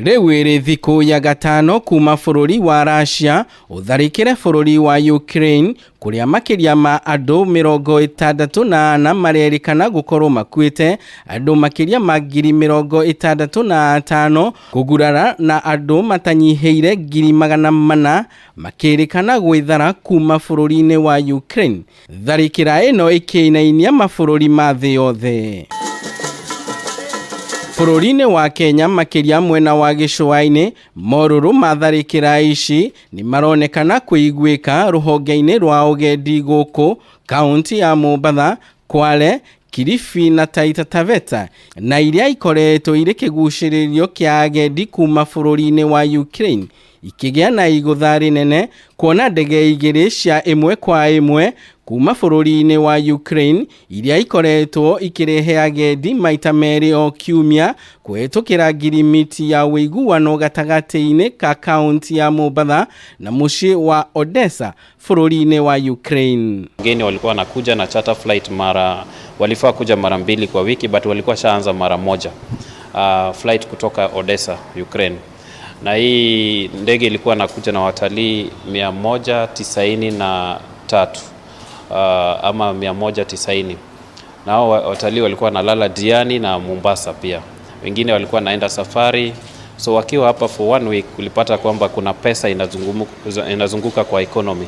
Rĩu ĩrĩ thikũ ya gatano kuma bũrũri wa Russia ũtharĩkĩre bũrũri wa Ukraine, kũrĩa makĩria ma andũ 64 marerĩkana gũkorwo makuĩte, andũ makĩria ma 65,000 kũgurara na andũ matanyihĩire 400,000 makĩrĩkana gwĩthara kuma bũrũri-inĩ wa Ukraine. Tharĩkĩra ĩno ĩkĩinainia mabũrũri ma thĩ yothe. Bũrũri-inĩ wa Kenya, makĩria mwena wa gĩcũa-inĩ, morũrũ ma tharĩkĩra ici nĩ maronekana kũiguĩka rũhonge-inĩ rwa ũgendi gũkũ kaunti ya Mombatha, Kwale, Kilifi na Taita Taveta, na iria ikoretwo irĩ kĩgucĩrĩrio kĩa agendi kuma bũrũri-inĩ wa Ukraine ikĩgĩa na igũtha rĩnene kuona ndege igĩrĩ cia ĩmwe kwa ĩmwe kuma bũrũri-inĩ wa Ukraine iria ikoretwo ikĩrehe agendi maita merĩ o kiumia kũhĩtũkĩra ngirimiti ya ũiguano gatagatĩ-inĩ ka kaunti ya Mombatha na mũciĩ wa Odessa bũrũri-inĩ wa Ukraine. Wageni walikuwa wanakuja na charter flight mara, walifaa kuja mara mbili kwa wiki, but walikuwa shaanza mara moja flight kutoka Odessa, Ukraine, na hii ndege ilikuwa nakuja na watalii 193 ama 190, na hao watalii walikuwa wanalala Diani na Mombasa pia, wengine walikuwa naenda safari. So wakiwa hapa for one week, ulipata kwamba kuna pesa inazunguka kwa economy,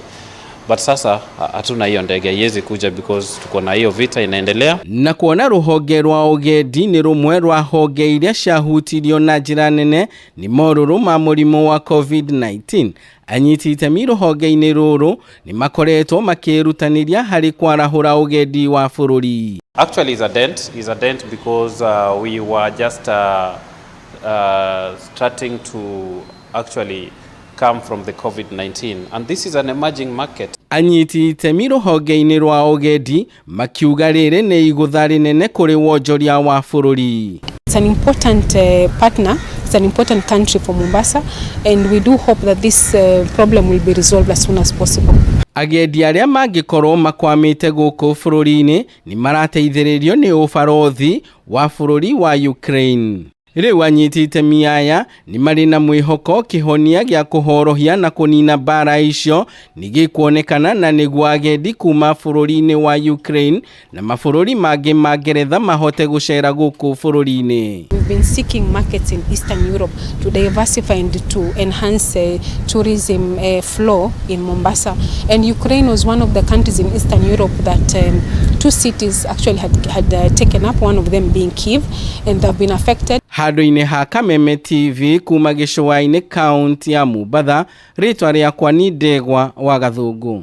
but sasa hatuna hiyo ndege, haiwezi kuja because tuko na hiyo vita inaendelea. Na kuona rũhonge rwa ũgendi nĩ rũmwe rwa honge iria ciahutirio na njĩra nene nĩ morũrũ ma mũrimũ wa COVID-19, anyiti itemi rũhonge-inĩ rũrũ nĩ makoretwo makĩrutanĩria harĩ kwarahũra ũgendi wa bũrũri. Actually, is a dent because we were just starting to actually come from the COVID-19, and this is an emerging market. Anyiti itemi rũhonge-inĩ rwa ũgendi makiuga rĩrĩ nĩ igũtha rĩnene kũrĩ wonjoria wa bũrũri. It's an important partner, it's an important country for Mombasa, and we do hope that this problem will be resolved as soon as possible. Agendi arĩa mangĩkorwo makwamĩte gũkũ bũrũri-inĩ nĩ marateithĩrĩrio nĩ ũbarothi wa bũrũri wa Ukraine. Rĩu anyiti itemi aya nĩ marĩ na mwĩhoko kĩhonia gĩa kũhorohia na kũnina mbara icio nĩ gĩkuonekana na nĩguo agendi kuma bũrũri-inĩ wa Ukraine na mabũrũri mangĩ ma Ngeretha mahote gũcera gũkũ bũrũri-inĩ. We've been seeking markets in Eastern Europe to diversify and to enhance tourism flow in Mombasa. And Ukraine was one of the countries in Eastern Europe that two cities actually had taken up, one of them being Kiev, and they've been affected. Handũ-inĩ ha Kameme TV kuma gĩcũa-inĩ kaunti ya Mombatha, rĩtwa rĩakwa ni Ndegwa wa Gathũngũ.